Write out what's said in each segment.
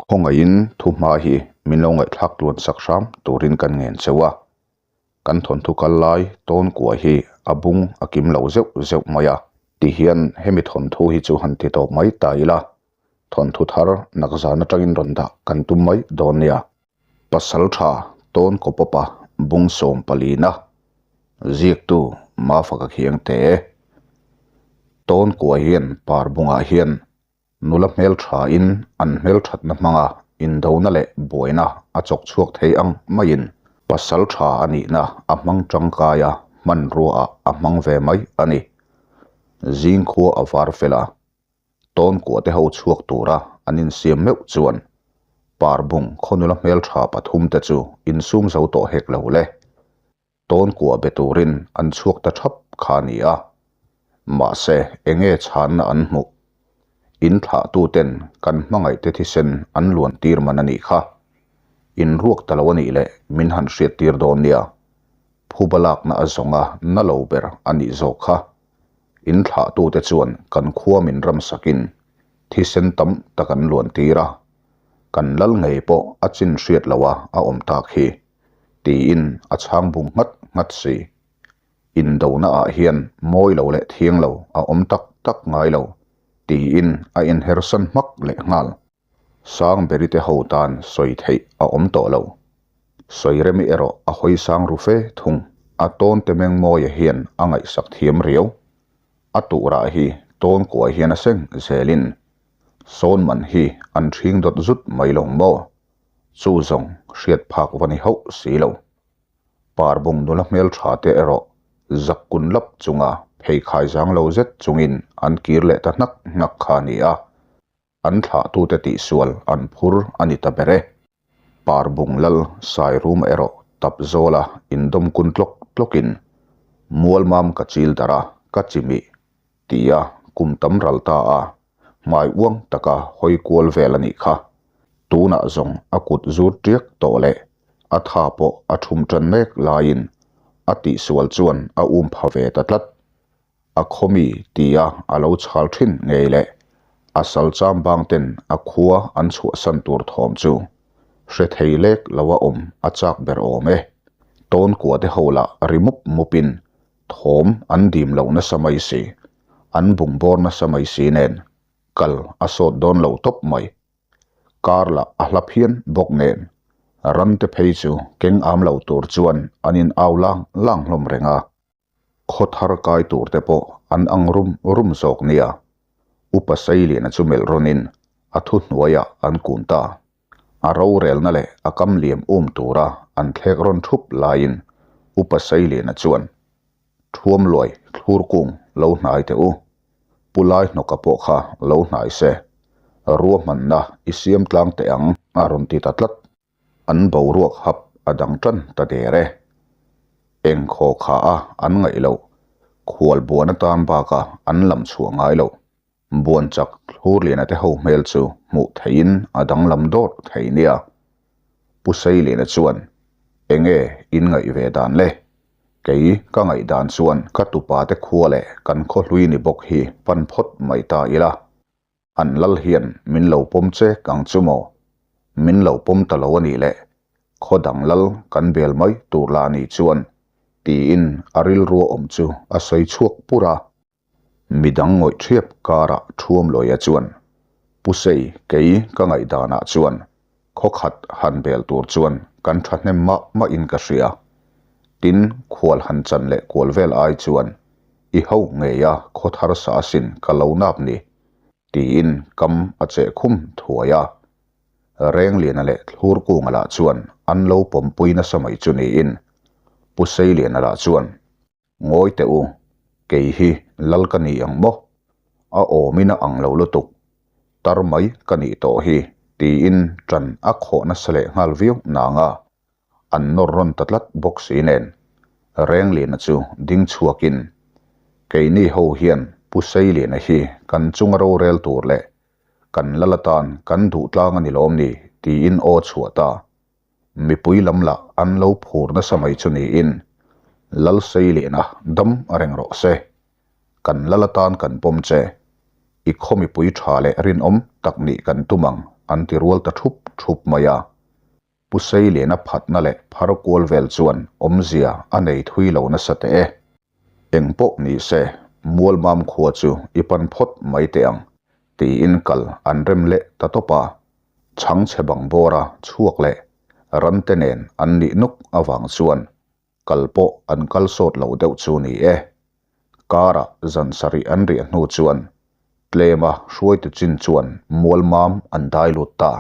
Khawngaihin thuhma hi min lo ngaihthlak tluan sak hram turin kan ngen cheu a. Kan thawnthu kal lai tawn kua hi a bung a kim lo zeuh zeuh mai a. Tihian hemi thawnthu hi chu han ti tawp mai ta ila, thawnthu thar nak zan atangin rawn dah kan tum mai dawn nia. Pasaltha tawn kawpawpa bung 14na ziaktu Mafaka Khiangte tawn kua hian par bungah hian Nula hmelthain an hmelthatna hmanga indona leh buaina a chawk chhuak thei ang maiin pasal tha a nihna a hmang tangkai a, hmanruaah a hmang ve mai a ni. Zingkhua a var fel a, tawnkuah te ho chhuak tura an insiam meuh chuan Parbung khaw nula hmeltha pathumte chu insum zo tawh hek lo le. Tawn kuah be turin an chhuak ta thap kha a ni a. Mahse, enge chhanna an hmuh? In thlahtuten kan hmangaihte thisen an luan tir man a nih kha. In ruak ta lo a nih leh min han hriat tir dawn nia. Phuba lakna a zawng a na lo ber a nih zawk kha. In thlahtute chuan kan khua min ramsakin thisen tam tak an luan tir a. Kan lal ngei pawh a chin hriat loha a awm tak hi. Tiin a chhang bung nghat nghat si. Indona ah hian mawi lo leh thiang lo a awm tak tak ngai lo, tiin a inher san hmak leh nghal. Sangberi te ho tan sawi theih a awm tawh lo. Sawiremi erawh a hawi sang ru fe thung. A tawn te meng mawia hian a ngaihsak thiam riau. A tuhrah hi tawn kuai hian a seng zelin sawn man hi an ṭhing dawt zut mai lo maw? Chu zawng hriat phak va ni hauh si lo. Parbung nula hmeltha te erawh zak kun lap chunga pheikhai zang lo zet chungin an kir leh ta hnak hnak kha a ni a, an thlahtute tihsual an phur a ni ta ber e. Parbung lal Sairum erawh tap zawla indawm kun tlawk tlawkin Mualmam ka chil darh a, ka chimih tia kum tam ral ta a, hmai uang taka hawi kual vel a nih kha. Tunah zawng a kut zur tiak tawh leh a tha pawh a thum tan mek laiin a tihsual chuan a um pha ve ta tlat. A khawmi tia a lo chhal thin ngei leh a sal cham bang ten a khua an chhuahsan tur thawm chu hre thei lek lo a awm a chak ber awm e. Tawn kua te ho lah ri mup mupin thawm an dim lo nasa mai si, an bungbawr nasa mai si nen kal a sawt dawn lo tawp mai. Kar lah a hla phian bawk nen ran te phei chu keng am lo tur chuan an in au lang lang hlawm reng a, khaw thar kai tur te pawh an ang rum rum zawk nia. Upa Sailiana chu melh rawnin a thuhnuaiah an kun ta. A rorelna leh a kam liam um tura an thlek rawn thup laiin Upa Sailiana chuan, Thuamluai thlur kung lo hnai teh u, Pu Laihnawka pawh kha lo hnai se, ruahmanna i siam tlang teh ang a rawn ti ta tlat. An boruak hap a dang tan ta der e. Eng khaw kha a an ngaih loh, khual buan atan baka an lam chhuah ngai loh. Buan chak Thlurliana te ho hmel chu hmuh theihin a danglam dawrh thei nia. Pu Seiliana chuan, Enge in ngaih ve dan le? Kei ka ngaih dan chuan ka tupa te khua leh kan khaw hlui ni bawk hi pan phawt mai ta ila. An lal hian min lo pawm chek ang chu maw? Min lo pawm ta lo a nih leh khaw dang lal kan bel mai tur lah ni chuan tiin a rilru a awm chu a sawi chhuak pur a. Midang ngawih ṭhiap karah Thuamluaia chuan, Pu Sei, kei ka ngaihdanah chuan khaw khat han bel tur chuan kan ṭhahnem mah mahin ka hria. Tin, khual han chan leh kual vel ai chuan i ho ngeia khaw thar sa asin ka lo nap ni, tiin kam a cheh khum thuai a. Rengliana leh Thlurkunga lah chuan an lo pawmpui nasa mai chu niin Pu Seiliana lah chuan, Ngawi teh u, kei hi lal ka ni ang maw? A awmin a ang lo lutuk, tar mai ka nih tawh hi, tiin ṭan a khawh nasa leh nghal viau nang a, an nawr rawn ta tlat bawk si nen. Rengliana chu ding chhuakin, Keini ho hian Pu Seiliana hi kan chunga rorel tur leh kan lal atan kan duh tlang a ni lawm ni? tiin aw chhuah ta. Mipui lam lah an lo phur nasa mai chu niin, Lal Seiliana dam a reng rawh se. Kan lal atan kan pawm che. I khaw mipui tha leh rinawm tak nih kan tum ang an ti rual ta thup thup mai a. Pu Seiliana phatna leh phar kual vel chuan awmzia a nei thui lo nasa teh e. Eng pawh ni se, Mualmam khua chu i pan phawt mai teh ang, tiin kal an rem leh ta tawp a. Chhangchhe bang bawra chhuak leh rante nen an nih nuk avang chuan kal pawh an kal sawt lo deuh chu ni e. Karah zan sarih an riah hnu chuan tlema hruaitu chin chuan Mualmam an dai lut ta.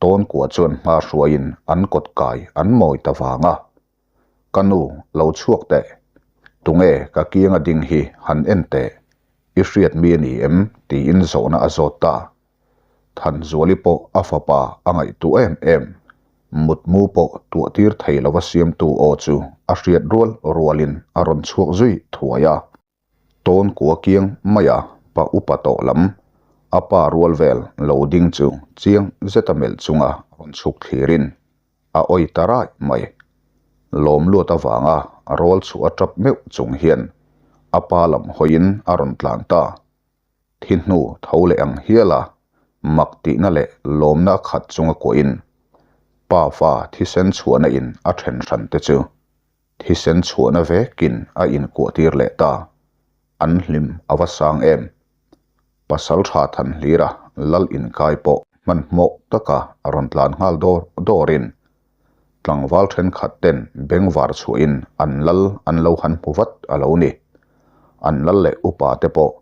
Tawnkua chuan hma hruaiin an kawt kai an mawi ta vang a. Ka nu, lo chhuak teh. Tunge ka kianga ding hi han en teh. I hriat mi a ni em? tiin zawhna a zawt ta. Thanzuali pawh a fapa a ngaihtuah em em. Mutmu pawh tuahtir thei lova siamtu aw chu a hriat rual rualin a rawn chhuak zui thuai a. Tawn kua kiang mai a pa upa tawh lam a pa rual vel lo ding chu chiang zeta melh chunga rawn chhuk thlirin a awi ta raih mai. Lawm luat avanga rawl chhuah a tap meuh chung hian a pa lam hawiin a rawn tlan ta. Thi hnu tho leh ang hial a, mak tihna leh lawmna a khat chunga kuahin pa fa thisen chhuahna in a then hran te chu Thisen chhuahna vekin a inkuahtir leh ta. An hlim a va sang em? Pasal tha than hlira lal inkai pawh hmanhmawh taka a rawn tlan nghal dawr dawrin tlangval thenkhat ten bengvar chhuahin an lal an lo han hmu vat a lo ni. An lal leh upa te pawh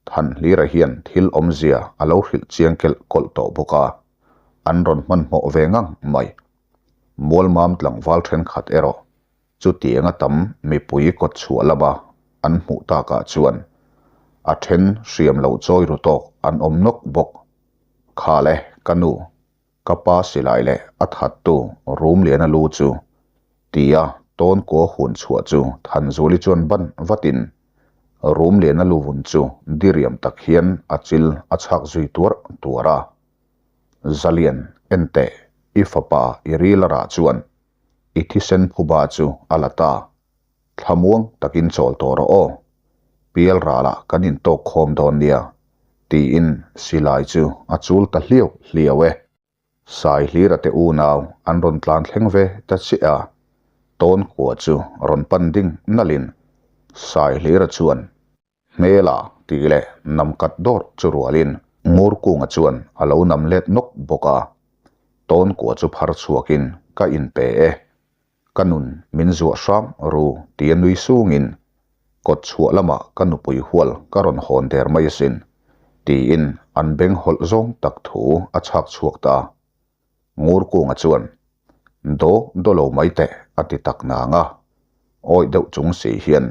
than hlira hian thil awmzia a lo hrilh chiang kelh kawlh tawh bawk a, an rawn hmanhmawh ve ngang mai. Mualmam tlangval thenkhat erawh chutianga tam mipui kawt chhuah lama an hmuh takah chuan a then hriam lo chawi ru tawk an awm nawk bawk. Kha le, ka nu, ka pa silai leh a thattu Rumliana lu chu tia tawn kua hun chhuah chu Thanzuli chuan ban vatin Rumliana lu vun chu diriam tak hian a chil a chhak zui tuarh tuarh a. Zalian, enteh, i fapa i ril a rah chuan i thisen phuba chu a la ta. Thlamuang takin chawl tawh rawh aw. Pial ralah kan intawk khawm dawn nia, tiin silai chu a chul ta hliau hliau e. Saihlira te unau an rawn tlan thleng ve ta chiah a, tawn kua chu rawn pan ding nalhin Saihlira chuan, Hmela tih leh nam kat dawr chu rualin Ngurkunga chuan a lo nam let nawk bawk a, tawn kua chu phar chhuakin ka inpe e. Ka nun min zuah hram ru tia nui sungin kawt chhuah lamah ka nupui hual ka rawn hawn der mai asin tiin an beng hawlh zawng tak thu a chhak chhuak ta. Ngurkunga chuan, Daw daw lo mai teh a ti tak nang a, awih deuh chung si hian,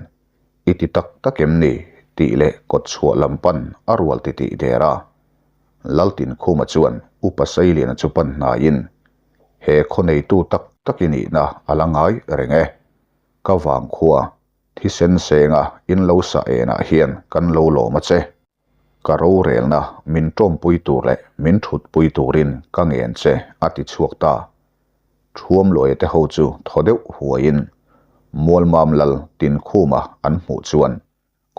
I ti tak tak em ni? tih leh kawt chhuah lam pan a rual titih der a. Laltinkhuma chuan Upa Seiliana chu pan hnaiin, He khaw neitu tak tak i nihna a la ngai reng e. Ka vangkhua, thisen senga in lo sa enah hian kan lo lawm a che. Ka rorelna min tawmpui tur leh min thutpui turin ka ngen che a ti chhuak ta. Thuamluaia te ho chu thaw deuh huaiin Mualmam Lal Tinkhuma an hmuh chuan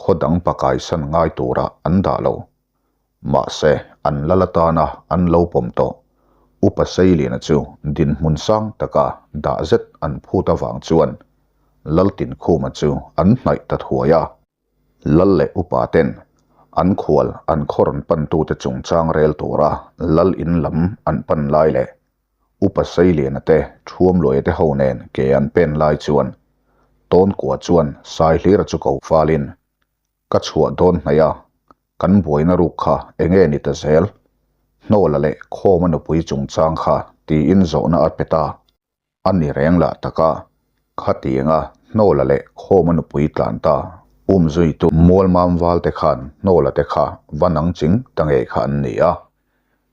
khaw dang pakaisan ngai turah an dah lo. Mahse, an lal atana an lo pawm tawh Upa Seiliana chu dinhmun sang taka dah zet an phut avang chuan Laltinkhuma chu an hnaih ta thuai a. Lal leh upa ten an khual an khaw rawn pantute chungchang rel tura lal in lam an pan lai leh Upa Seiliana te Thuamluaia te ho nen ke an pen lai chuan Tawnkua chuan Saihlira chu ko falin, Ka chhuah dawn hnaih a, kan buaina ruk kha enge ni ta zel? Hnawla leh Khawma nupui chungchang kha tiin zawhna a pe ta. A ni reng lah taka, khatianga Hnawla leh Khawma nupui tlan ta umzuitu Mualmam valte khan Hnawla te kha va nang ching ta ngei kha an ni a.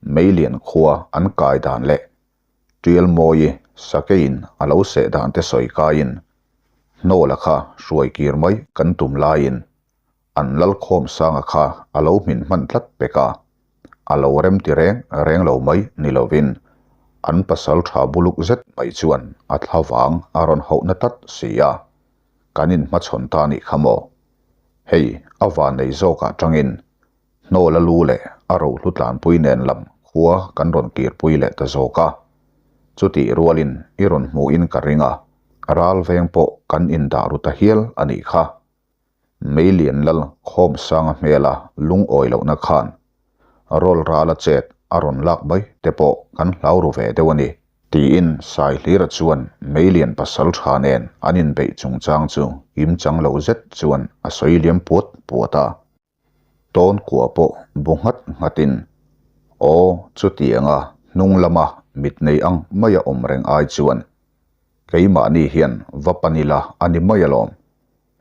Meilian khua an kai dan leh Tialmawi sakeiin a lo seh dan te sawi kaiin Hnawla kha hruai kir mai kan tum laiin an Lalkhawm Sanga kha a lo hmin hman tlat pek a, a lo rem ti reng reng lo mai ni lovin an pasal tha buluk zet mai chuan a thla vang a rawn hauhna tlat si a, kan inhmachhawn ta nih kha maw? Hei a vannei zawkah tangin Hnawla lu leh a rohlu tlanpui nen lam. khua kan rawn kirpui leh ta zawk a. Chutih rualin i rawn hmuhin ka ring a, ral veng pawh kan indah ru ta hial a nih kha. Meilian lal Khawmsanga hmela lungawi lohna khan rawl rala chet a rawn lak mai te pawh kan hlau ru ve deuh a ni. Tiin Saihlira chuan Meilian pasal tha nen an inbeih chungchang chu kimchang lo zet chuan a sawi liam puat puat a. Tawn kua pawh bu nghat nghatin, Aw, chutianga hnung lama mit nei ang maia awm reng ai chuan keimahni hian va pan ila a ni mai alawm.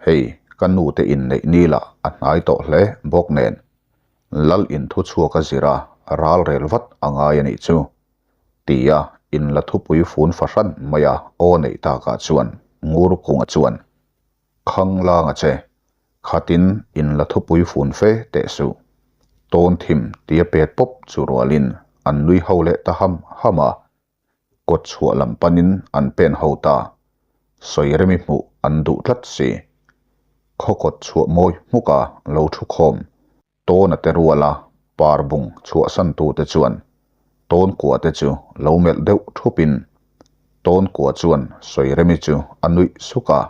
Hei, ka nute inneih ni lah a hnai tawh hle bawk nen. Lal in thu chhuak a zir a, ral rel vat a ngai a nih chu. Tia inla thupui fun fahran maia aw neih takah chuan Ngur Kunga chuan, Khang lang a che. Khatin in la thupui fun fe teh suh. Tawn thim tia pet pawp chu rualin an nui ho leh ta ham ham a. Kawt chhuah lam panin an pen ho ta. Sawi remi hmuh an duh tlat si. Khaw kawt chhuah mawi hmuka lo thu khawm Tawna te ruala par bung chhuahsantute chuan Tawnkua te chu lo melh deuh thupin Tawnkua chuan Sawiremi chu a nuih suk a,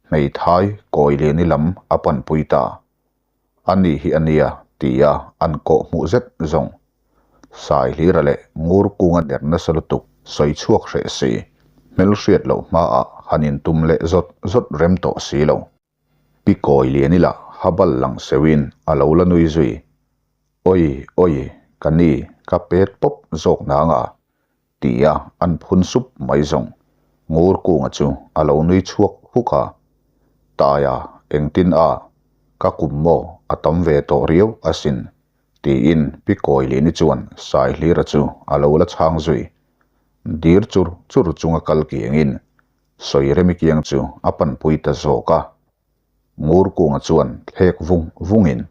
hmeithai Kawiliani lam a panpui ta. A ni hi a nia tia an kawh hmuh zet zawng. Saihlira leh Ngurkunga ner nasa lutuk sawi chhuak hreh si, hmelhriat loh hmaah han intum leh zawt zawt rem tawh si lo. Pi Kawi Liani lah habal lang seuhin a lo la nui zui. Awi awi, ka ni, ka pet pawp zawk nang a, tia an phun sup mai zawng. Ngur Kunga chu a lo nui chhuak huk a. Taia, engtin a, ka kum maw a tam ve tawh riau asin, tiin Pi Kawi Liani chuan Saihlira chu a lo la chhang zui. Dir chur chur chunga kal kiangin Sawi remi kiang chu a panpui ta zawk a. Ngur Kunga chuan thlek vung vungin,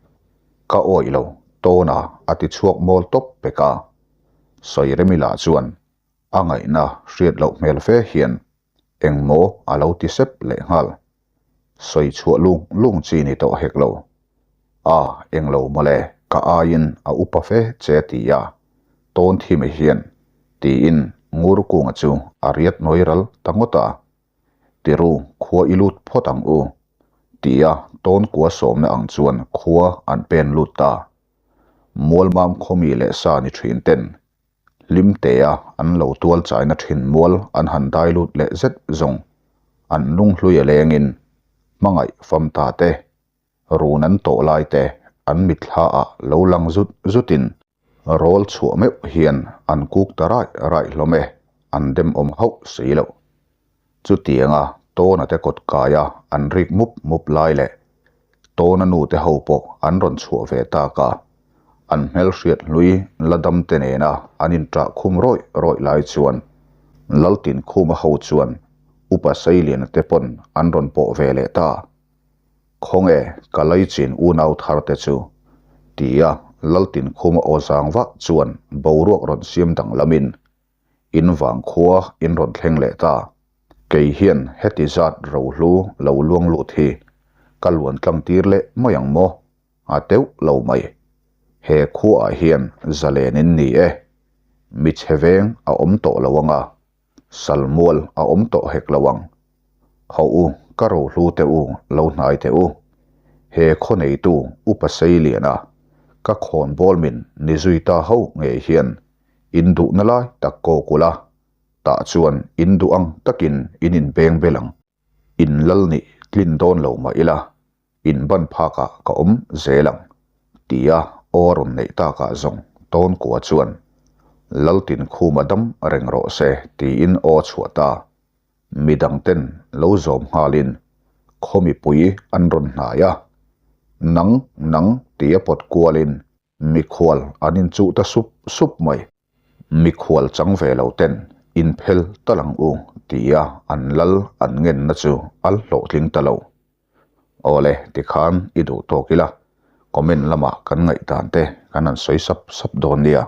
Ka awih lo, Tawna a ti chhuak mawl tawp pek a. Sawi remi lah chuan a ngaihna hriat loh hmel fe hian engmaw a lo ti sep leh nghal. Sawi chhuah lung lung chi ni tawh hek lo. A, englo mawle, ka aiin a upa fe che ti a, tawn thi mai hian, tiin Ngur Kunga chu a riat nawi ral ta ngawt a. Tiru, khua i lut phawt ang u, tia tawn kua sawmna ang chuan khua an pen lut ta. Mualmam khawmi leh sa ni thin ten Hlimtea an lo tual chaina thin mual an han dai lut leh zet zawng an lunghlui a lengin hmangaih fam ta te, run an tawh lai te an mitthla ah lo lang zut zutin rawl chhuah meuh hian an kuk ta raih raih hlawm e, an demawm hauh si loh. Chutianga Tawna te kawt kaia an rik mup mup lai leh Tawna nu te ho pawh an rawn chhuah ve tak a, an hmelhriat hlui la dam te nena an inṭah khum rawih rawih lai chuan Laltinkhuma ho chuan Upa Seiliana te pawn an rawn pawh ve leh ta. Khawnge ka laichin unau thar te chu? tia Laltinkhuma aw zang vah chuan boruak rawn siam danglamin In vang khua in rawn thleng leh ta. Kei hian heti zat rohlu lo luang lut hi ka luan tlang tir leh mai ang maw? A teuh lo mai. He khuaah hian zalen in ni e. Mi chhe veng a awm tawh lo ang a, salmual a awm tawh hek lo ang. Hauh u, ka rohlu teh u, lo hnai teh u. He khaw neitu Upa Seiliana, ka khawnbawl min ni zui ta ho ngei hian In duhna lai tak kawk ula, tah chuan in duh ang takin in inbeng bel ang. In lal nih tlin dawn lo mah ila, in ban phakah ka awm zel ang, tia aw a rawn neih takah zawng Tawnkua chuan, Laltinkhuma dam reng rawh se tiin aw a chhuah ta. Midang ten lo zawm nghalin khaw mipui an rawn hnai a, Nang, nang tia pawt kualin Mikhual an inchuh ta sup sup mai. Mikhual chang ve lo ten inphel ta lang u tia an lal an ngenna chu al hlawhtling ta lo. Awle, tikhan i duh tawk ila, comment lamah kan ngaihdan te kan han sawi sap sap dawn nia.